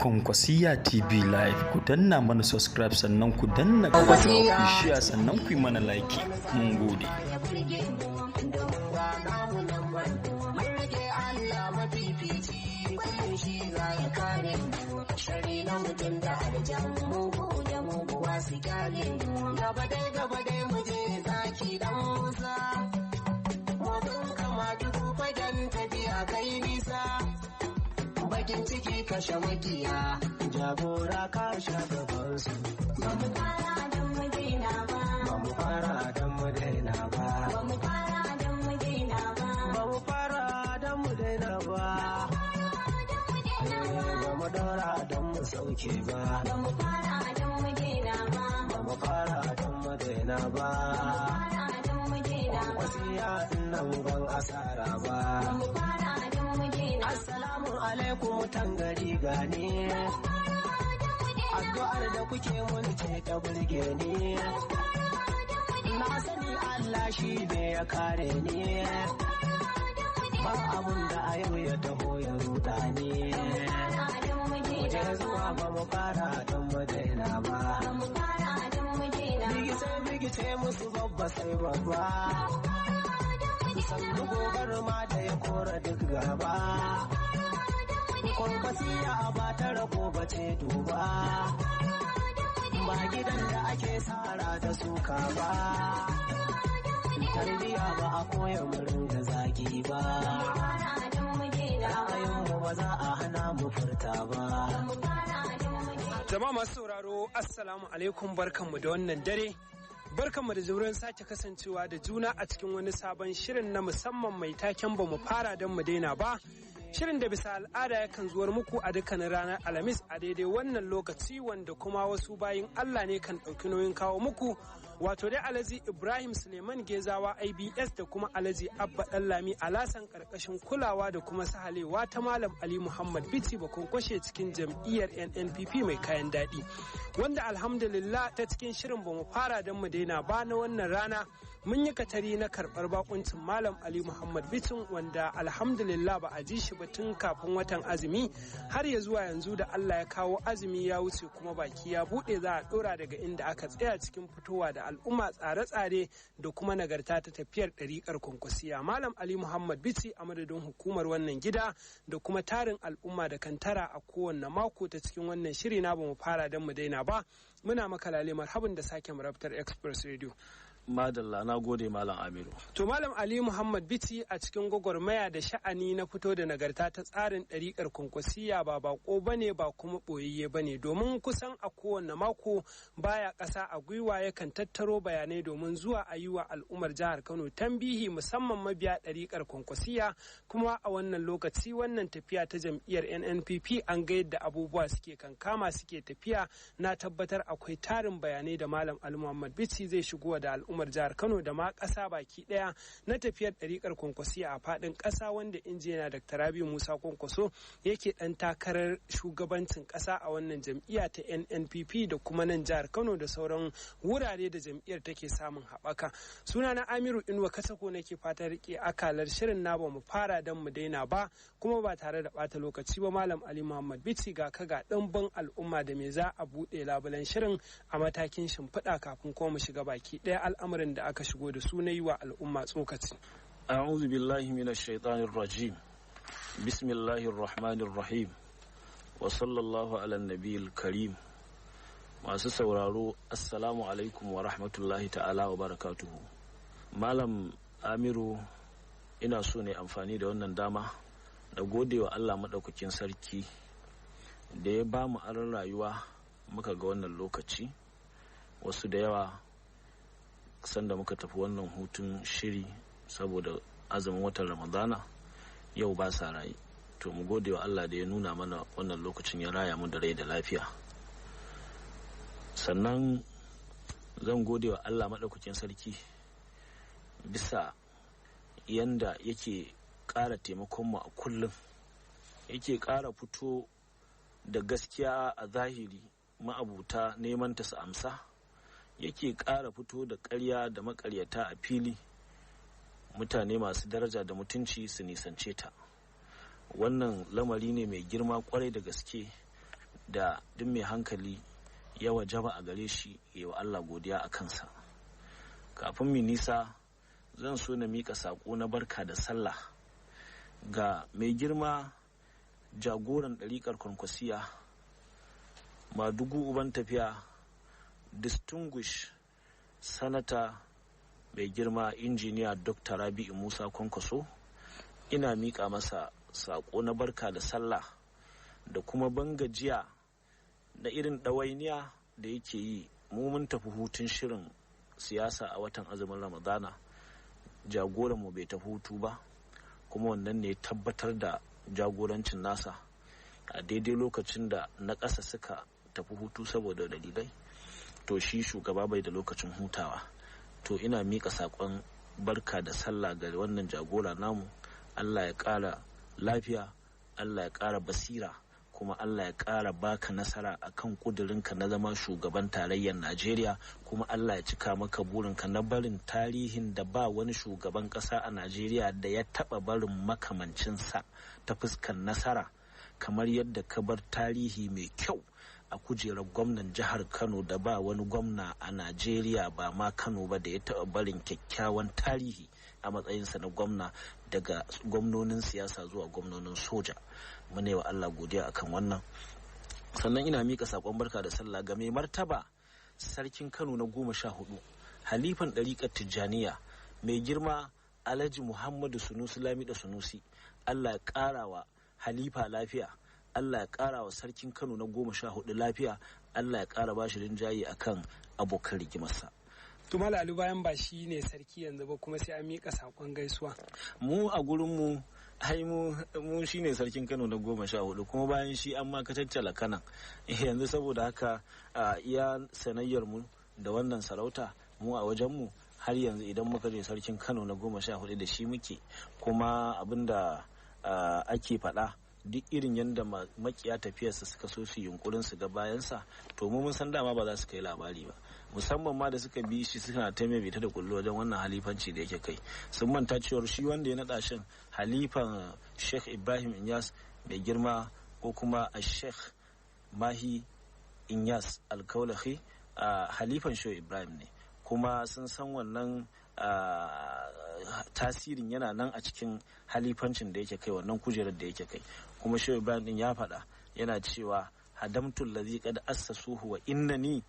Kwankwasiyya TV Live. Ku danna mana subscribe, sannan ku danna ƙararrawa, ku share, sannan ku yi mana like. Mun gode. Shari na mutum da aljan mugu da muguwa su kyale mu. Gaba dai, gaba dai, mu je zaki dan Musa. Motsin kama dubu fagen tafiya kai nisa. Bakin ciki kashe makiya, jagora ka sha gaban su. Ba mu fara don mu daina ba. Ba mu fara don mu daina ba. Ba mu fara don mu daina ba. Ba mu fara don mu daina ba. Ba mu daura don mu sauke ba. Ba mu fara don mu daina ba. Ba mu fara don mu daina ba. Fara don mu daina ba. Wasiya nan ban asara ba. Ba mu fara don mu daina. Assalamu alaikum tangari gane. Addu'ar da kuke mun ce ta burge ni. Na sani Allah shi ne ya kare ni. Ba abun da a yau ya taho ya ruda ni. Mu je zuwa, ba mu fara don mu daina ba. Ba mu fara don mu daina. Bigice bigice musu, babba sai babba. Sannu gobar ma da ya kora duk gaba. Kwankwasiya ba ta rago ba ce, duba. Ba gidan da ake sara da suka ba. Tarbiya ba a koya murin da zagi ba. Fara don mu daina. Ra'ayinmu ba za a hana mu furta ba. Mu fara don mu daina. Jama'a masu sauraro, Assalamu alaikum, barkanmu da wannan dare. Barkanmu da jimrin sake kasancewa da juna a cikin wani sabon shirin na musamman mai taken "Ba mu fara don mu daina ba". Shirin da bisa al'ada yakan zuwar muku a dukkanin ranar Alhamis a daidai wannan lokaci, wanda kuma wasu bayin Allah ne kan ɗauki nauyin kawo muku. Wato dai Alhaji Ibrahim Suleiman Gezawa IBS da kuma Alhaji Abba Ɗanlami Alasan, ƙarƙashin kulawa da kuma sahalewa ta Malam Ali Muhammad Bichi Bakonkwashe cikin jam'iyyar NNPP mai kayan daɗi. Wanda alhamdulillah ta cikin shirin "Ba mu fara don mu daina ba" na wannan rana, mun yi katari na karɓar bakuncin Malam Ali Muhammad Bicin, wanda alhamdulillah ba a ji shi ba tun kafin watan azumi har ya zuwa yanzu da Allah ya kawo azumi ya wuce, kuma baki ya buɗe, za a ɗora daga inda aka tsaya cikin fitowa da al'umma tsare-tsare da kuma nagarta ta tafiyar ɗariƙar Kwankwasiya. Malam Ali Muhammad Bichi, a madadin hukumar wannan gida da kuma tarin al'umma da kantara a kowanne mako ta cikin wannan shiri na "Ba mu fara don mu daina ba", muna maka lale marhaban da sake marabtar Express Radio. Madalla, na gode, Malam Amiru. To, Malam Ali Muhammad Bichi, a cikin gwagwarmaya da sha'ani na fito da nagarta ta tsarin ɗariƙar Kwankwasiya, ba bako bane ba kuma ɓoyayye bane, domin kusan a kowane mako baya ƙasa a gwiwa yakan tattaro bayanai domin zuwa a yi wa al'ummar jihar Kano tambihi, musamman mabiya ɗariƙar Kwankwasiya. Kuma a wannan lokaci, wannan tafiya ta jam'iyyar NNPP, an ga yadda abubuwa suke kankama suke tafiya. Na tabbatar akwai tarin bayanai da Malam Ali Muhammad Bichi zai shigo da al'ummar jihar Kano da ma ƙasa baki ɗaya na tafiyar ɗariƙar Kwankwasiya a faɗin ƙasa, wanda injiniya Dr. Rabiu Musa Kwankwaso yake ɗan takarar shugabancin ƙasa a wannan jam'iyya ta NNPP, da kuma nan jihar Kano da sauran wurare da jam'iyyar take samun haɓaka. Sunana Amiru Inuwa Kasako, nake fatan riƙe akalar shirin na "Ba mu fara don mu daina ba". Kuma ba tare da ɓata lokaci ba, Malam Ali Muhammad Bichi, ga ka ga ɗimbin al'umma, da me za a buɗe labulen shirin a matakin shimfiɗa kafin kuma mu shiga baki ɗaya al'amuran da aka shigo da su na yi wa al'umma tsokaci? A'udhu billahi minash shaitanir rajim. Bismillahir rahmanir rahim. Wa sallallahu ala nabiyil karim. Masu sauraro, assalamu alaikum wa rahmatullahi ta'ala wa barakatuhu. Malam Amiru, ina so ne amfani da wannan dama da gode wa Allah maɗaukakin sarki da ya ba mu aron rayuwa muka ga wannan lokaci. Wasu da yawa, sanda muka tafi wannan hutun shiri saboda azumin watan Ramadana, yau ba sa rayu. To, mu gode wa Allah da ya nuna mana wannan lokacin, ya raya mu da rai da lafiya. Sannan zan gode wa Allah maɗaukakin sarki bisa yanda yake ƙara taimakonmu a kullum, yake ƙara fito da gaskiya a zahiri, ma'abuta neman ta su amsa, yake ƙara fito da ƙarya da maƙaryata a fili, mutane masu daraja da mutunci su nisance ta. Wannan lamari ne mai girma kwarai da gaske. da duk mai hankali ya wajaba a gare shi ya wa Allah godiya a kansa. Kafin mu nisa, zan so na miƙa saƙo na barka da sallah ga mai girma jagoran ɗariƙar Kwankwasiya, madugu uban tafiya, distinguished Sanata mai girma Injiniya Dr. Rabi'u Musa Kwankwaso. Ina miƙa masa saƙo na barka da sallah da kuma bangajiya da irin ɗawainiya da yake yi. Mu mun tafi hutun shirin siyasa a watan azumin Ramadana, jagoranmu bai tafi hutu ba, kuma wannan ne tabbatar da jagorancin nasa a daidai lokacin da na ƙasa suka tafi hutu saboda dalilai. To shi shugaba bai da lokacin hutawa. To ina miƙa saƙon barka da sallah ga wannan jagora namu. Allah ya ƙara lafiya, Allah ya ƙara basira, kuma Allah ya ƙara baka nasara akan ƙudurinka na zama shugaban tarayyar Najeriya, kuma Allah ya cika maka burinka na barin tarihin da ba wani shugaban ƙasa a Najeriya da ya taɓa barin makamancinsa ta fuskar nasara, kamar yadda ka bar tarihi mai kyau a kujerar gwamnan jihar Kano, da ba wani gwamna a Najeriya, ba ma Kano ba, da ya taɓa barin kyakkyawan tarihi a matsayinsa na gwamna, daga gwamnonin siyasa zuwa gwamnonin soja. Muna wa Allah godiya akan wannan. Sannan ina mika sakon barka da sallah ga mai martaba Sarkin Kano na 14, halifan ɗariƙar Tijjaniya, mai girma Alhaji Muhammadu Sunusi Lamido Sunusi. Allah ya ƙara wa halifa lafiya, Allah ya ƙara wa Sarkin Kano na 14 lafiya, Allah ya ƙara bashi rinjaye akan abokan rigimarsa. Tumala Ali, bayan ba shi ne sarki yanzu ba, kuma sai an miƙa saƙon gaisuwa. Mu a gurinmu ai mu shi ne Sarkin Kano na 14, kuma bayan shi an ma ka tattala kanan yanzu. Saboda haka a iya sanayyar mu da wannan sarauta, mu a wajen mu har yanzu idan muka je Sarkin Kano na 14, da shi muke. Kuma abinda ake faɗa, duk irin yadda makiya tafiyarsa suka so su yunkurin su ga bayansa, to mu mun san dama ba za su kai labari ba, musamman ma da suka bi shi suna ta mai bita da kullu wajen wannan halifanci da yake kai. Sun manta cewar shi wanda ya naɗa shin halifan Sheikh Ibrahim Inyas mai girma, ko kuma a Sheikh Mahi Inyas Alkaulahi, halifan Sheikh Ibrahim ne, kuma sun san wannan tasirin yana nan a cikin halifancin da yake kai, wannan kujerar da yake kai. Kuma Shehu Ibrahim din ya faɗa, yana cewa: "Hadamtu allazi qad assasuhu wa innani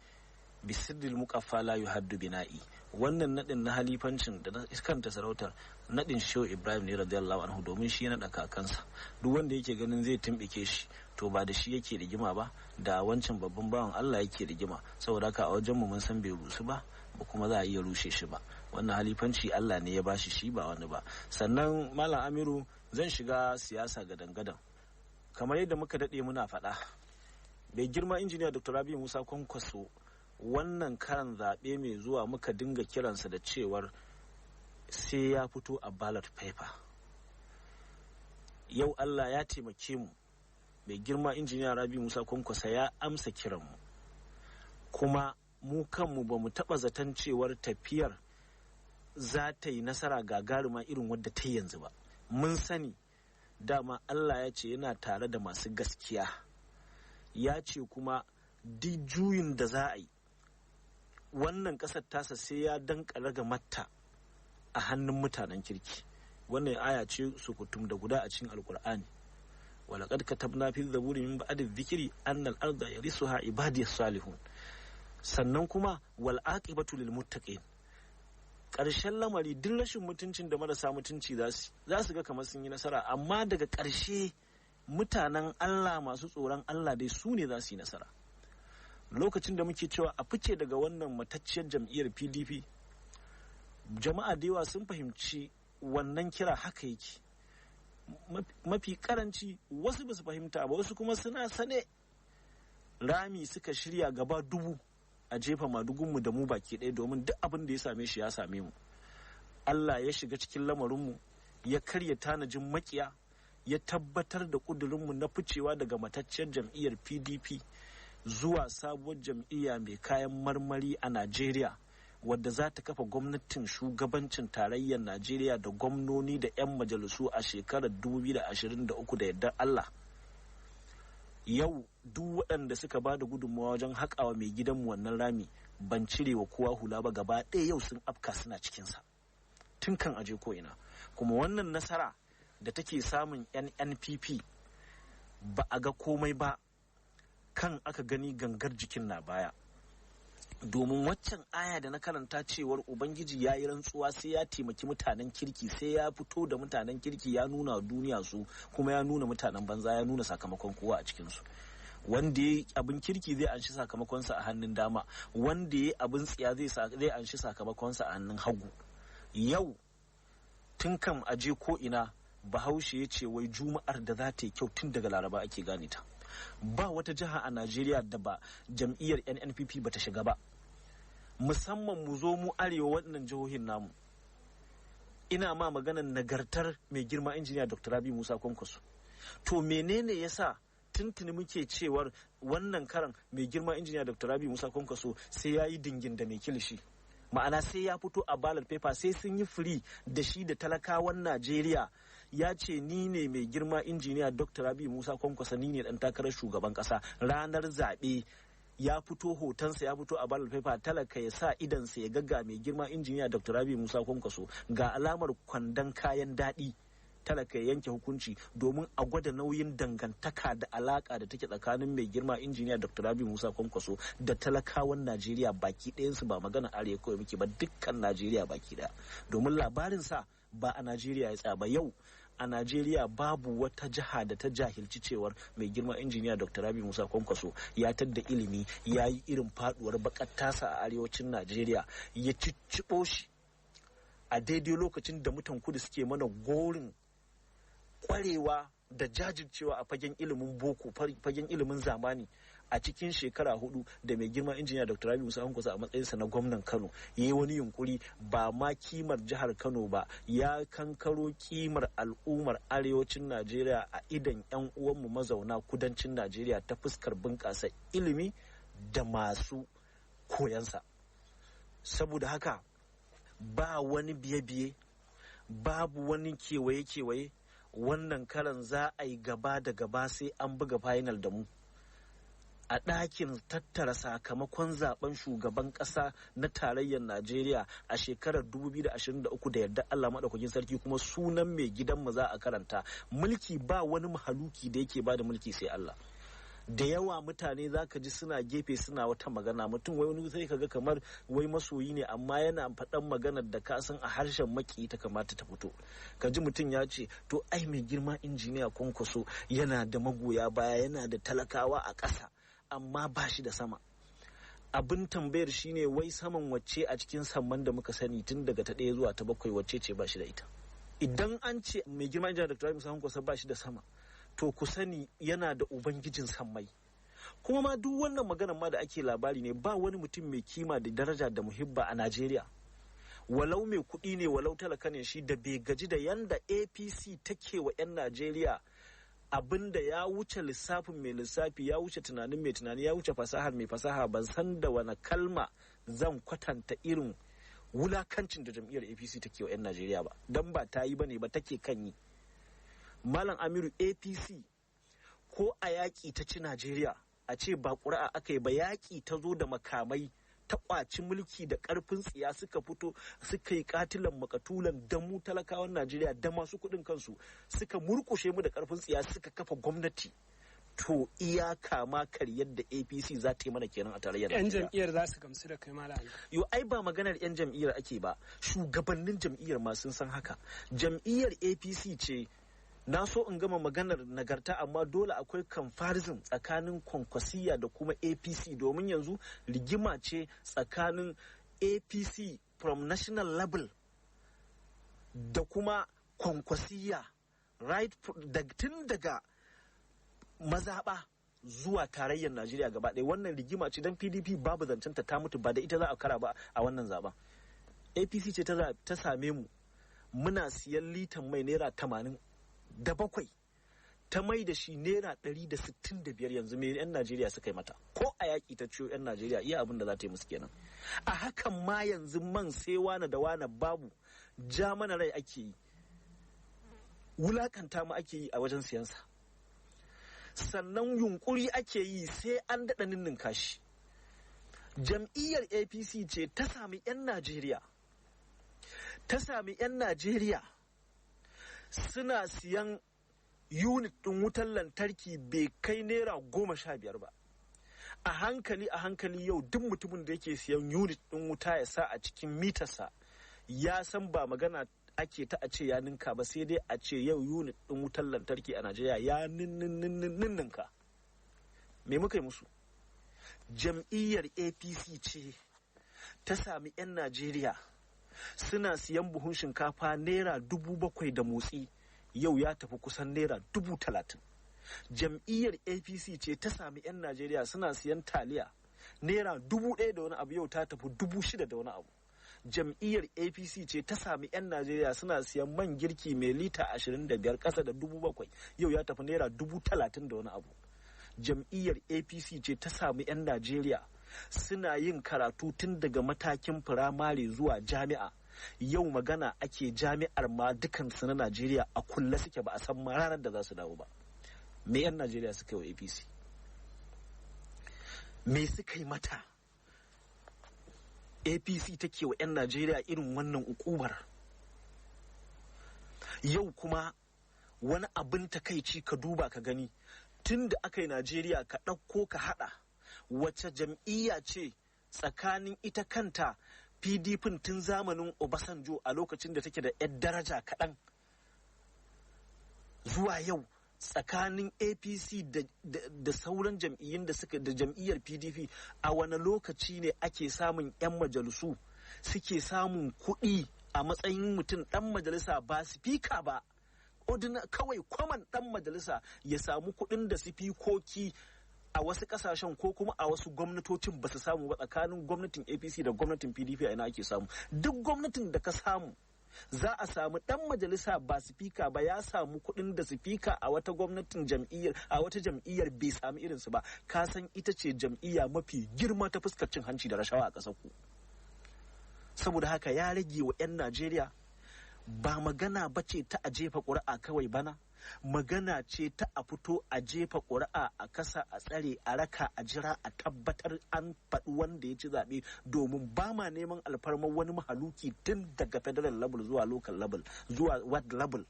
bisirril muqaffa la yuhaddu bina'i." Wannan nadin na halifancin da na kanta sarautar, nadin Shehu Ibrahim ne radiyallahu anhu, domin shi ya nada kakansa. Duk wanda yake ganin zai tumbike shi, to ba da shi yake rigima ba, da wancan babban bawan Allah yake rigima. Saboda haka a wajen mu mun san bai rusu ba, ba kuma za a iya rushe shi ba. Wannan halifanci Allah ne ya bashi shi, ba wani ba. Sannan Malam Amiru, zan shiga siyasa gadan-gadan. Kamar yadda muka daɗe muna faɗa, bai girma Injiniya Dr. Rabi Musa Kwankwaso, wannan karan zaɓe mai zuwa muka dinga kiransa da cewar sai ya fito a ballot paper. Yau Allah ya taimake mu, mai girma Injiniya Rabi Musa Kwankwasa ya amsa kiranmu. Kuma mu kanmu ba mu taɓa zaton cewar tafiyar za ta yi nasara gagaruma irin wadda ta yanzu ba. Mun sani dama Allah ya ce yana tare da masu gaskiya, ya ce kuma duk juyin da za a yi wannan ƙasar tasa sai ya danka ragamarta a hannun mutanen kirki. Wannan aya ce sukutum da guda a cikin Alkur'ani: "Walaqad katabna fi zaburi min ba'di dhikri anna al-arda yarisuha ibadiyas salihun." Sannan kuma "wal aqibatu lil muttaqin". Ƙarshen lamari, duk rashin mutuncin da marasa mutunci za su ga kamar sun yi nasara, amma daga ƙarshe mutanen Allah masu tsoron Allah dai su ne za su yi nasara. Lokacin da muke cewa a fice daga wannan matacciyar jam'iyyar PDP, jama'a da yawa sun fahimci wannan kira haka yake. Mafi karanci wasu ba su fahimta ba, wasu kuma suna sane rami suka shirya gaba dubu a jefa madugunmu da mu baki ɗaya, domin duk abin da ya same shi ya same mu. Allah ya shiga cikin lamarinmu, ya karya tanajin makiya, ya tabbatar da ƙudurinmu na ficewa daga matacciyar jam'iyyar PDP zuwa sabuwar jam'iyya mai kayan marmari a Najeriya, wadda za ta kafa gwamnatin shugabancin tarayyar Najeriya da gwamnoni da 'yan majalisu a shekarar 2023 da yardar Allah. Yau duk waɗanda suka ba da gudunmawa wajen haƙawa mai gidanmu wannan rami, ban cire wa kowa hula ba, gaba ɗaya yau sun afka suna cikinsa tun kan aje ko ina. Kuma wannan nasara da take samun NNPP, ba a ga komai ba, kan aka gani gangar jikin na baya. Domin waccan aya da na karanta cewar Ubangiji ya yi rantsuwa sai ya taimaki mutanen kirki, sai ya fito da mutanen kirki ya nuna duniya su, kuma ya nuna mutanen banza, ya nuna sakamakon kowa a cikinsu. Wanda ya abin kirki zai anshi sakamakonsa a hannun dama, wanda ya abin tsiya zai anshi sakamakonsa a hannun hagu. Yau tun kan aje ko ina, Bahaushe ya ce wai Juma'ar da za ta yi kyau tun daga Laraba ake gane ta. Ba wata jiha a Najeriya da ba jam'iyyar NNPP ba ta shiga ba, musamman mu zo mu arewa, waɗannan jihohin namu. Ina ma maganar nagartar mai girma Injiniya Dr. Rabi Musa Kwankwaso. To menene yasa tuntuni muke cewar wannan karan mai girma Injiniya Dr. Rabi Musa Kwankwaso sai ya yi dingin da mai kilishi? Ma'ana sai ya fito a ballot paper, sai sun yi free da shi da talakawan Najeriya, ya ce ni ne mai girma Injiniya Dr. Rabi Musa Kwankwasa, ni ne dan takarar shugaban kasa. Ranar zaɓe ya fito, hotonsa ya fito a ballot paper, talaka ya sa idansa ya ga mai girma Injiniya Dr. Rabi Musa Kwankwaso, ga alamar kwandon kayan daɗi. Talaka ya yanke hukunci domin a gwada nauyin dangantaka da alaka da take tsakanin mai girma Injiniya Dr. Rabi Musa Kwankwaso da talakawan Najeriya baki ɗayansu. Ba magana arewa kawai muke ba, dukkan Najeriya baki ɗaya, domin labarin sa ba a Najeriya ya tsaya ba. Yau a Najeriya babu wata jiha da ta jahilci cewar mai girma Injiniya Dr. Rabi Musa Kwankwaso ya tadda ilimi, ya yi irin faduwar bakar tasa a arewacin Najeriya, ya cicciɓo shi a daidai lokacin da mutan kudu suke mana gorin kwarewa da jajircewa a fagen ilimin boko, fagen ilimin zamani. A cikin shekara 4 da mai girma Injiniya Dr. Rabi Musa Kwankwaso a matsayinsa na gwamnan Kano ya yi wani yunkuri, ba ma kimar jihar Kano ba, ya kankaro kimar al'ummar arewacin Najeriya a idan 'yan uwanmu mazauna kudancin Najeriya ta fuskar bunƙasa ilimi da masu koyansa. Saboda haka ba wani biye-biye, babu wani kewaye-kewaye. Wannan karan za a yi gaba da gaba, sai an buga final da mu a ɗakin tattara sakamakon zaben shugaban ƙasa na tarayyar Najeriya a shekarar 2023 da yarda Allah maɗaukakin sarki. Kuma sunan mai gidanmu za a karanta. Mulki ba wani mahaluki da yake ba da mulki sai Allah. Da yawa mutane za ka ji suna gefe suna wata magana, mutum wai wani sai kaga kamar wai masoyi ne, amma yana faɗan maganar da ka san a harshen maki ta kamata ta fito. Ka ji mutum ya ce, to ai mai girma Injiniya Kwankwaso yana da magoya baya, yana da talakawa a ƙasa, amma ba shi da sama. Abin tambayar shine, wai saman wacce a cikin samman da muka sani tun daga ta ɗaya zuwa ta bakwai, wacce ce ba shi da ita? Idan an ce mai girma Injiniya Dr. Musa Kwankwaso ba shi da sama, to ku sani yana da ubangijin sammai. Kuma ma duk wannan maganar ma da ake labari ne. Ba wani mutum mai kima da daraja da muhibba a Najeriya, walau mai kuɗi ne, walau talaka ne shi, da bai gaji da yanda APC take wa 'yan Najeriya abin da ya wuce lissafin mai lissafi, ya wuce tunanin mai tunani, ya wuce fasahar mai fasaha. Ban san da wani kalma zan kwatanta irin wulakancin da jam'iyyar APC take wa 'yan Najeriya ba, don ba ta yi bane ba, take kan yi. Malam Amiru, APC ko a yaƙi ta ci Najeriya, a ce ba ƙuri'a aka yi ba, yaƙi ta zo da makamai ta ƙwaci mulki da ƙarfin tsiya, suka fito suka yi katilan makatulan da mu talakawan Najeriya da masu kuɗin kansu, suka murƙushe mu da ƙarfin tsiya, suka kafa gwamnati. To iya kama karyar da APC za ta yi mana kenan a tarayyar Yan Najeriya. jam'iyyar za su gamsu da kai, Malam Ali? Yo, ai ba maganar 'yan jam'iyyar ake ba, shugabannin jam'iyyar ma sun san haka. Jam'iyyar APC ce na so in gama maganar nagarta, amma dole akwai comparison tsakanin Kwankwasiya da kuma APC, domin yanzu rigima ce tsakanin APC from national level da kuma Kwankwasiya right tun daga mazaɓa zuwa tarayyar Najeriya gaba ɗaya. Wannan rigima ce don PDP babu zancen ta mutu, ba da ita za a kara ba a wannan zaben. APC ce ta same mu muna siyan litan mai ₦87, ta mai da shi ₦165. Yanzu me 'yan Najeriya suka yi mata? Ko a yaƙi ta ciyo 'yan Najeriya, iya abin da za ta yi musu kenan. A hakan ma yanzu man sai wane da wane babu, ja mana rai ake yi, wulakanta mu ake yi a wajen siyansa. Sannan yunkuri ake yi sai an daɗa ninninka shi. Jam'iyyar APC ce ta sami 'yan Najeriya, ta sami 'yan Najeriya suna siyan unit ɗin wutar lantarki bai kai ₦15 ba. A hankali a hankali yau duk mutumin da yake siyan unit ɗin wuta ya sa a cikin mitarsa ya san ba magana ake ta a ce ya ninka ba, sai dai a ce yau unit ɗin wutar lantarki a Najeriya ya ninninka. Me muka yi musu? Jam'iyyar APC ce ta sami 'yan Najeriya suna siyan buhun shinkafa ₦7,000 da motsi, yau ya tafi kusan ₦30,000. Jam'iyyar APC ce ta sami 'yan Najeriya suna siyan taliya ₦1,000 da wani abu, yau ta tafi 6,000 da wani abu. Jam'iyyar APC ce ta sami 'yan Najeriya suna siyan man girki mai lita 25 ƙasa da 7,000, yau ya tafi ₦30,000 da wani abu. Jam'iyyar APC ce ta sami 'yan Najeriya suna yin karatu tun daga matakin firamare zuwa jami'a, yau magana ake jami'ar ma dukansu na Najeriya a kulle suke, ba a san ma ranar da za su dawo ba. Me 'yan Najeriya suka yi wa APC? Me suka yi mata? APC take wa 'yan Najeriya irin wannan ukubar. Yau kuma wani abin takaici, ka duba ka gani, tun da aka yi Najeriya ka ɗauko ka haɗa wace jam'iyya ce tsakanin ita kanta PDP tun zamanin Obasanjo a lokacin da take da 'yar daraja kaɗan zuwa yau, tsakanin APC da sauran jam'iyyun da suka da jam'iyyar PDP, a wane lokaci ne ake samun 'yan majalisu suke samun kuɗi a matsayin mutum ɗan majalisa ba sifika ba, kawai kwaman ɗan majalisa ya samu kuɗin da sifikoki a wasu ƙasashen ko kuma a wasu gwamnatocin ba su samu ba? Tsakanin gwamnatin APC da gwamnatin PDP, a ina ake samu? Duk gwamnatin da ka samu za a samu dan majalisa ba sifika ba ya samu kuɗin da sifika a wata gwamnatin jam'iyyar, a wata jam'iyyar bai samu irinsu ba, ka san ita ce jam'iyya mafi girma ta fuskar cin hanci da rashawa a ƙasar ku. Saboda haka ya rage wa 'yan Najeriya, ba magana ba ce ta a jefa ƙuri'a kawai bana, magana ce ta a fito a jefa ƙuri'a, a kasa, a tsare, a raka, a jira, a tabbatar an faɗi wanda ya ci zaɓe, domin ba ma neman alfarmar wani mahaluki tun daga federal level zuwa local level zuwa ward level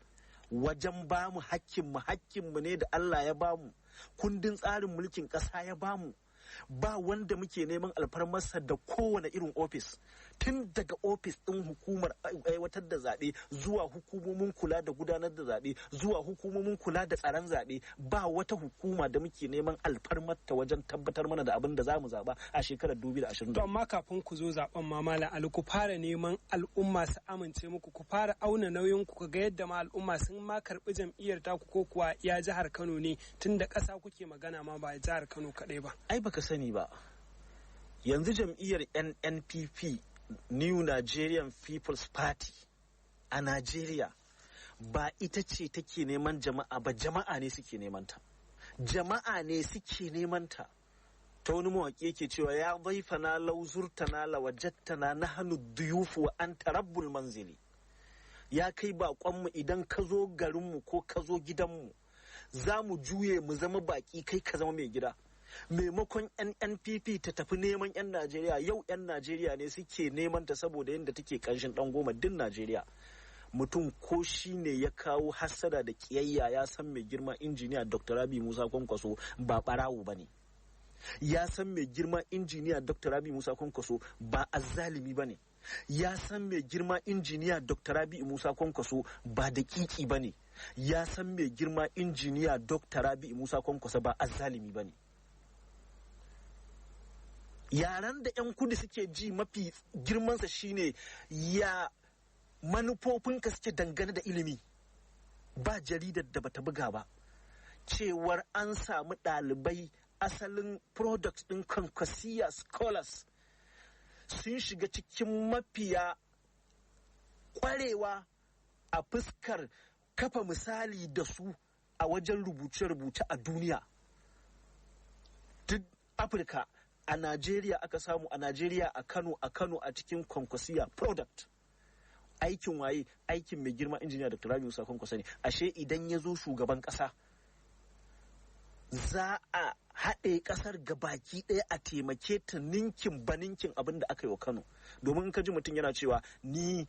wajen ba mu hakkinmu. Hakkinmu ne da Allah ya bamu, kundin tsarin mulkin ƙasa ya bamu. Ba wanda muke neman alfarmarsa da kowane irin ofis, tun daga ofis ɗin hukumar aiwatar da zaɓe zuwa hukumomin kula da gudanar da zaɓe zuwa hukumomin kula da tsaron zaɓe. Ba wata hukuma da muke neman alfarmarta wajen tabbatar mana da abin da za mu zaɓa a shekarar 2020. To amma kafin ku zo zaben ma, Malam Ali, ku fara neman al'umma su amince muku, ku fara auna nauyin ku ga yadda ma al'umma sun ma karɓi jam'iyyar taku, ko kuwa ya jihar Kano ne, tun da ƙasa kuke magana ma ba jihar Kano kaɗai ba. Ai baka sani ba, yanzu jam'iyyar NNPP, New Nigerian People's Party, a Najeriya ba ita ce take neman jama'a ba, jama'a ne suke neman ta. Jama'a ne suke neman ta. Ta wani mawaƙi yake cewa, ya zaifana lau zurtana lawajattana na hannu duyufu wa anta rabbul manzili. Ya kai baƙonmu, idan ka zo garinmu ko ka zo gidanmu, za mu juye mu zama baƙi, kai ka zama mai gida. Maimakon NNPP ta tafi neman 'yan Najeriya, yau 'yan Najeriya ne suke neman ta, saboda yadda take kanshin dan goma din Najeriya. Mutum ko shi ne ya kawo hassada da kiyayya, ya san mai girma injiniya Dr. Rabi Musa Kwankwaso ba barawo ba ne, ya san mai girma injiniya Dr. Rabi Musa Kwankwaso ba azzalimi ba ne, ya san mai girma injiniya Dr. Rabi Musa Kwankwaso ba daƙiƙi ba ne, ya san mai girma injiniya Dr. Rabi Musa Kwankwaso ba azzalimi ba ne. Yaran da 'yan kudu suke ji mafi girmansa shine ya manufofinka suke dangane da ilimi. Ba jaridar da bata buga ba cewar an samu ɗalibai asalin product ɗin Kwankwasiya scholars sun shiga cikin mafiya kwarewa a fuskar kafa misali da su a wajen rubuce-rubuce a duniya, duk Afirka. A Najeriya aka samu, a Najeriya, a Kano, a Kano, a cikin Kwankwasiya product. Aikin waye? Aikin mai girma injiniya Dr. Rabi Musa Kwankwasa ne. Ashe idan ya zo shugaban kasa, Za a haɗe ƙasar gabaki ɗaya a taimake ta ninkin baninkin abin da aka yi wa Kano. Domin in ka ji mutum yana cewa ni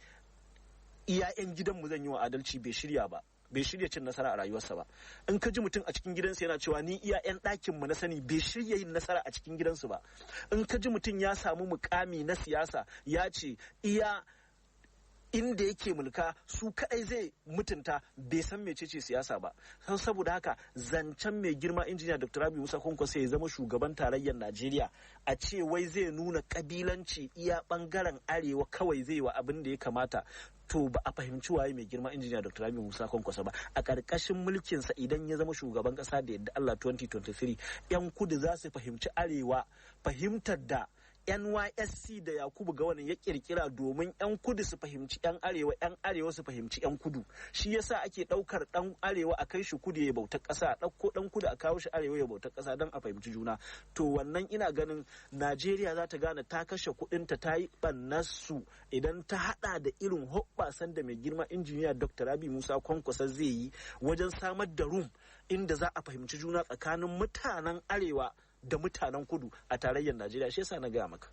iya 'yan gidanmu zan yi wa adalci, bai shirya ba, bai shirya cin nasara a rayuwarsa ba. In ka ji mutum a cikin gidansa yana cewa ni iya 'yan ɗakin mu na sani, bai shirya yin nasara a cikin gidansu ba. In ka ji mutum ya samu mukami na siyasa ya ce iya inda yake mulka su kadai zai mutunta, bai san mecece siyasa ba. Saboda haka zancen mai girma Injiniya Dr. Rabi Musa Kwankwaso ya zama shugaban tarayyar Najeriya, a ce wai zai nuna kabilanci, iya bangaren arewa kawai zai wa abin da ya kamata, to ba a fahimci waye mai girma Injiniya Dr. Rabi Musa Kwankwaso ba. A ƙarƙashin mulkinsa, idan ya zama shugaban ƙasa da yadda Allah 2023, 'yan kudu za su fahimci arewa fahimtar da NYSC da Yakubu Gowon ya kirkira domin 'yan kudu su fahimci 'yan arewa, 'yan arewa su fahimci 'yan kudu. Shi yasa ake daukar dan arewa a kai shi kudu ya bauta kasa, a dauko dan kudu a kawo shi arewa ya bauta kasa don a fahimci juna. To wannan ina ganin Najeriya za ta gane ta kashe kudinta, ta yi su idan ta hada da irin hoɓɓasan da mai girma Injiniya Dr. Rabi Musa Kwankwasa zai yi wajen samar da room inda za a fahimci juna tsakanin mutanen arewa da mutanen kudu a tarayyar Najeriya. Shi yasa na gaya maka,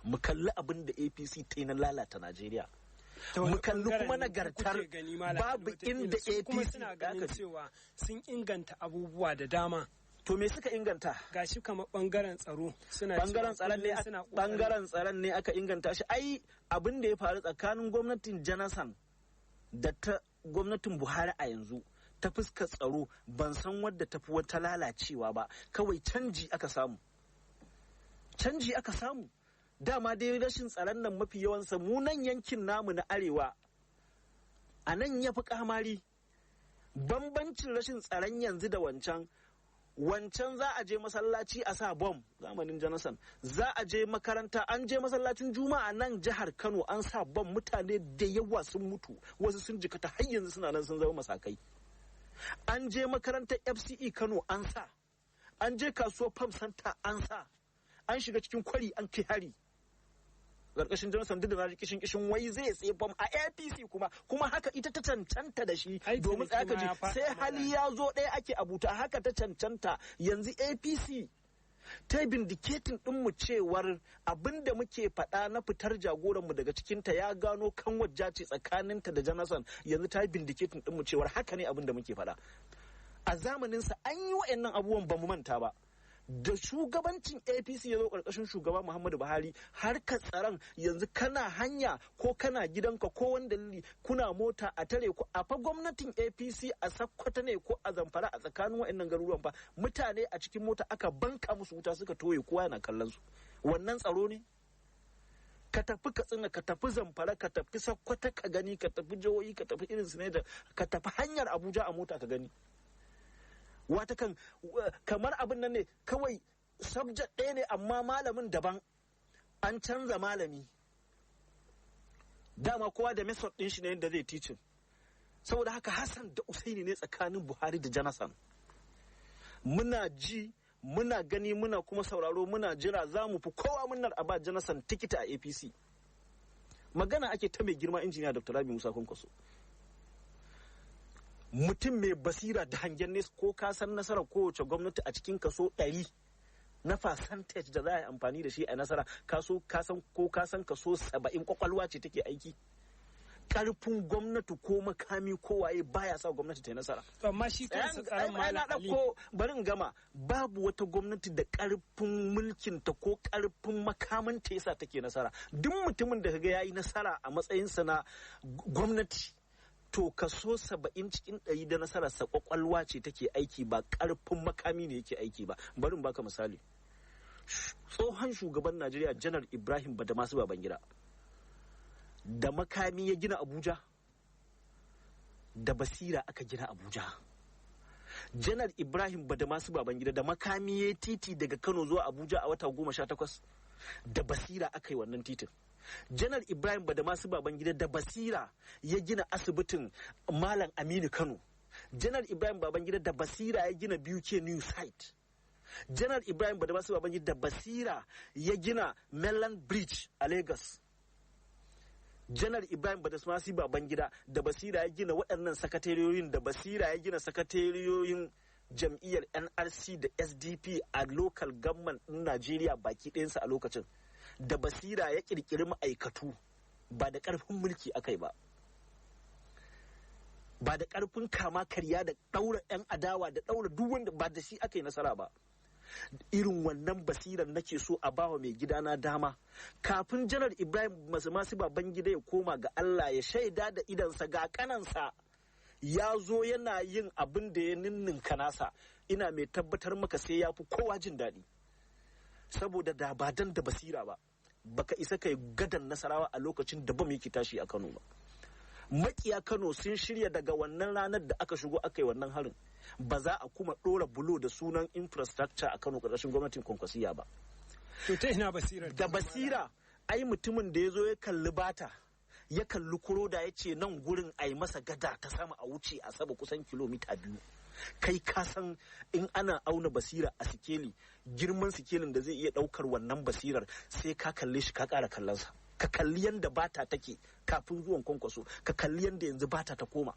mu kalli abin da APC ta yi na lalata Najeriya, mu kalli kuma nagartar. Babu inda kuma APC suna ganin cewa sun inganta abubuwa da dama. To me suka inganta? Gashi kamar bangaren tsaro suna bangaren tsaron ne, bangaren tsaron ne aka inganta shi. Ai abin da ya faru tsakanin gwamnatin Jonathan da ta gwamnatin Buhari a yanzu ta fuskar tsaro, ban san wadda tafi wata lalacewa ba. Kawai canji aka samu, canji aka samu. Dama dai rashin tsaron nan mafi yawansa mu nan yankin namu na arewa a nan ya fi kamari. Bambancin rashin tsaron yanzu da wancan, wancan za a je masallaci a sa bom zamanin Jonathan, za a je makaranta. An je masallacin Juma'a nan jihar Kano an sa bom, mutane da yawa sun mutu, wasu sun jikata, har yanzu suna nan sun zama masakai. An je makarantar FCE Kano an sa, an je kasuwar Farm Center an sa, an shiga cikin kwari an kai hari karkashin Johnson. Duk da na kishin kishin wai zai tsaye bam a APC, kuma haka ita ta cancanta da shi, domin tsaya ka ji sai hali ya zo ɗaya ake abuta, haka ta cancanta. Yanzu APC ta vindicating ɗinmu cewar abin da muke faɗa na fitar jagoranmu daga cikinta, ya gano kan wajja ce tsakaninta da Jonathan. Yanzu ta vindicating ɗinmu cewar haka ne abin da muke faɗa. A zamaninsa an yi wa'annan abubuwan, ba mu manta ba. Da shugabancin APC ya zo karkashin shugaba Muhammadu Buhari, harkar tsaron yanzu kana hanya ko kana gidanka ko wani dalili kuna mota a tare ku. A fa gwamnatin APC a Sakkwata ne ko a Zamfara, a tsakanin wa'annan garuruwan fa, mutane a cikin mota aka banka musu wuta suka toye, kowa yana kallon su. Wannan tsaro ne? Ka tafi Katsina, ka tafi Zamfara, ka tafi Sakkwata ka gani, ka tafi jihohi, ka tafi irin su ne da ka tafi hanyar Abuja a mota ka gani. Wata kan kamar abin nan ne kawai, subject ɗaya ne amma malamin daban, an canza malami. Dama kowa da method ɗin shi ne yadda zai teaching. Saboda haka Hassan da Usaini ne tsakanin Buhari da Jonathan. Muna ji, muna gani, muna kuma sauraro, muna jira. Za mu fi kowa murnar a ba Jonathan tikita a APC. Magana ake ta mai girma Injiniya Dr. Rabi Musa Kwankwaso, mutum mai basira da hangen nesa. Ko ka san nasarar kowace gwamnati a cikin kaso 100 na percentage da za a yi amfani da shi a nasara, kaso kasan ko kasan kaso 70 kwakwalwa ce take aiki. Karfin gwamnati ko makami ko waye baya sa gwamnati ta yi nasara. Amma shi kansa tsaron, Malam Ali. Ko bari in gama. Babu wata gwamnati da karfin mulkin ta ko karfin makamin ta yasa take nasara. Duk mutumin da kaga yayi nasara a matsayinsa na gwamnati, to kaso 70% da nasararsa kwakwalwa ce take aiki, ba karfin makami ne yake aiki ba. Bari in baka misali. Tsohon shugaban Najeriya Janar Ibrahim Badamasu Babangida, da makami ya gina Abuja? Da basira aka gina Abuja. Janar Ibrahim Badamasu Babangida da makami ya titi daga Kano zuwa Abuja a wata 18? Da basira aka yi wannan titin. Janar Ibrahim Badamasu Babangida da basira ya gina asibitin Malam Aminu Kano. Janar Ibrahim Babangida da basira ya gina BUK New Site. Janar Ibrahim Badamasu Babangida da basira ya gina Mainland Bridge a Lagos. Janar Ibrahim Badamasi Babangida da basira ya gina waɗannan sakateriyoyin, da basira ya gina sakateriyoyin jam'iyyar NRC da SDP a local government ɗin Najeriya baki ɗayansa a lokacin. Da basira ya ƙirƙiri ma'aikatu, ba da ƙarfin mulki akai ba, ba da ƙarfin kama karya da ɗaura 'yan adawa da ɗaura duk wanda ba da shi aka yi nasara ba. Irin wannan basirar nake so a bawa mai gidana dama kafin Janar Ibrahim Masu Babangida ya koma ga Allah, ya shaida da idansa ga kanansa ya zo yana yin abin da ya ninninka nasa. Ina mai tabbatar maka sai ya fi kowa jin daɗi, saboda da ba dan da basira ba, baka isa kai gadan Nasarawa a lokacin da bam yake tashi a Kano ba. Makiya Kano sun shirya daga wannan ranar da aka shigo aka yi wannan harin, ba za a kuma ɗora bulo da sunan infrastructure a Kano ƙarƙashin gwamnatin Kwankwasiya ba. To, ta ina basirar? Da basira, ai mutumin da ya zo ya kalli Bata, ya kalli Kuroda, ya ce nan gurin a yi masa gada ta sama a wuce a saba kusan kilomita 2. Kai ka san in ana auna basira a sikeli, girman sikelin da zai iya ɗaukar wannan basirar, sai ka kalle shi ka ƙara kallonsa. Ka kalli yadda Bata take kafin zuwan Kwankwaso, ka kalli yadda yanzu Bata ta koma.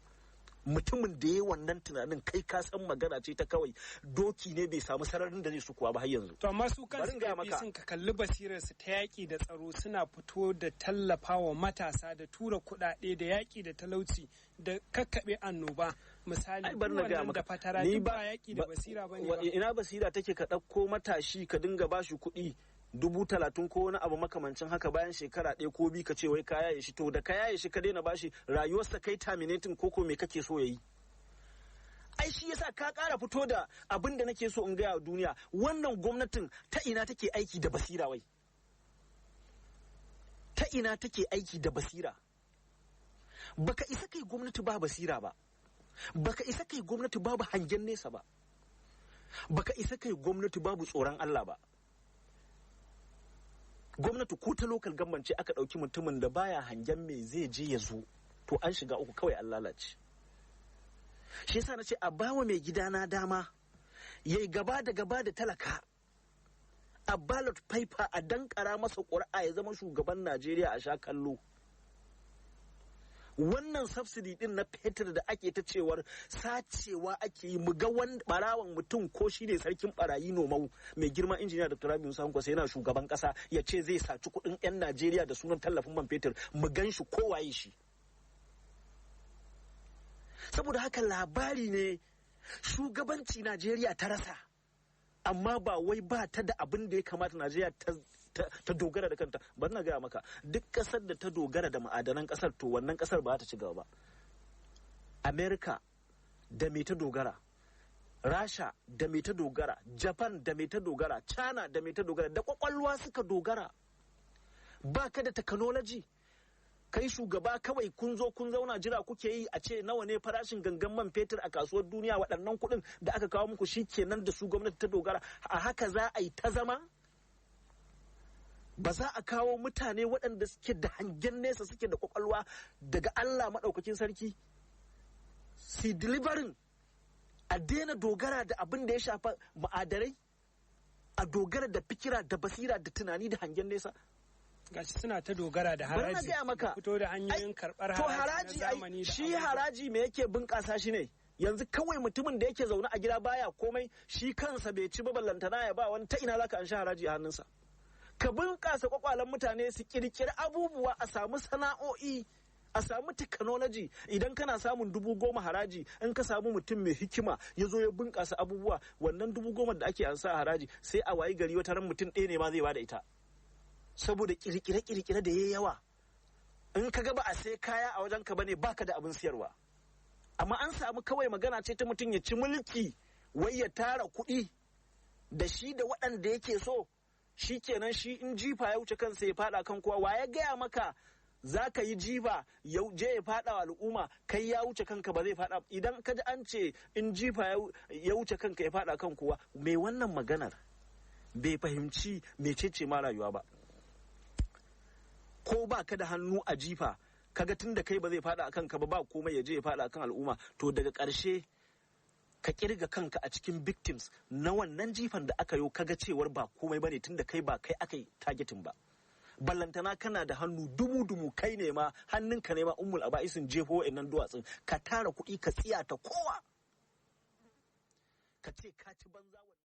Mutumin da ya yi wannan tunanin, kai ka san magana ce ta kawai doki ne bai samu sararin da zai su kuwa ba har yanzu. To, amma su Bari kansu in gaya maka. APC, ka kalli basirar su ta yaƙi da tsaro, suna fito da tallafawa matasa da tura kuɗaɗe da yaƙi da talauci da kakkaɓe annoba misali, Ai bari na duk gaya wannan maka da fatara, ni duk ba yaƙi da basira bane ba? Ina basira take ka ɗauko matashi ka dinga bashi kuɗi 30,000 ko wani abu makamancin haka, bayan shekara 1 ko 2 ka ce wai ka yaye shi? To, da ka yaye shi ka daina bashi, rayuwarsa kai terminating koko me kake so yayi? Ai shi yasa ka ƙara fito da abin da nake so in gaya wa duniya: wannan gwamnatin ta ina take aiki da basira? Wai ta ina take aiki da basira? Baka isa kai gwamnati ba basira ba, baka isa kai gwamnati babu hangen nesa ba, baka isa kai gwamnati babu tsoron Allah ba. Gwamnati ko ta local government ce aka ɗauki mutumin da baya hangen me zai je ya zo, to an shiga uku kawai, an lalace. Shi yasa na ce a bawa mai gidana dama yayi gaba da gaba da talaka a ballot paper, a dankara masa ƙuri'a, ya zama shugaban Najeriya a sha kallo. Wannan subsidy din na fetur da ake ta cewar sacewa ake yi, mu ga wani barawan mutum ko shi ne sarkin barayi nomau, mai girma Injiniya Dr. Rabi Musa Kwankwaso yana shugaban kasa ya ce zai saci kuɗin 'yan Najeriya da sunan tallafin man fetur, mu gan shi kowaye shi. Saboda haka labari ne shugabanci Najeriya ta rasa, amma ba wai ba ta da abin da ya kamata Najeriya ta dogara da kanta. Bari na gaya maka, duk kasar da ta dogara da ma'adanan kasar, to wannan kasar ba ta ci gaba ba. America da me ta dogara? Rasha da me ta dogara? Japan da me ta dogara? China da me ta dogara? Da kwakwalwa suka dogara. Ba ka da technology, kai shugaba kawai kun zo kun zauna jira kuke yi a ce nawa ne farashin gangan man fetur a kasuwar duniya. Waɗannan kuɗin da aka kawo muku shi kenan, da su gwamnati ta dogara. A haka za a yi ta zama? Ba za a kawo mutane waɗanda suke da hangen nesa, suke da kwakwalwa daga Allah maɗaukakin sarki, su delivering? A daina dogara da abin da ya shafa ma'adarai, a dogara da fikira da basira da tunani da hangen nesa. Gashi suna ta dogara da Bari na haraji, gaya maka. da fito da hanyoyin karɓar To, haraji haraji na ai zamani da shi abubuwa. haraji me yake bunƙasa shi ne? Yanzu kawai mutumin da yake zaune a gida baya komai, shi kansa bai ci ba, ballantana ya ba wani, ta ina zaka an sha haraji a hannunsa? Ka bunƙasa kwakwalen mutane su kirkiri abubuwa, a samu sana'o'i, a samu technology. Idan kana samun 10,000 haraji, in ka samu mutum mai hikima ya zo ya bunƙasa abubuwa, wannan 10,000 da ake ansa a haraji, sai a wayi gari wata ran mutum ɗaya ne ma zai bada ita, saboda kirkire-kirkire da ya yawa. In ka ga ba a sai kaya a wajen ka bane, baka da abin siyarwa. Amma an samu kawai magana ce ta mutum ya ci mulki, wai ya tara kuɗi da shi da waɗanda yake so, shi kenan. Shi in jifa ya wuce kansa ya faɗa kan kowa. Wa ya gaya maka za ka yi jifa ya je ya faɗa wa al'umma, kai ya wuce kanka ba zai faɗa? Idan ka ji an ce in jifa ya wuce kanka ya faɗa kan kowa, mai wannan maganar bai fahimci mecece ma rayuwa ba. Ko ba ka da hannu a jifa, kaga tun da kai ba zai fada akan ka ba, ba komai, ya je ya fada akan al'umma, to daga ƙarshe ka kirga kanka a cikin victims na wannan jifan da aka yo. Kaga cewar ba komai bane, tun da kai ba kai aka yi targeting ba, ballantana kana da hannu dumu dumu, kai ne ma hannunka ne ma ummul aba'isin jefo wa'annan duwatsun. Ka tara kuɗi ka tsiyata kowa. Ka ce ka ci banza.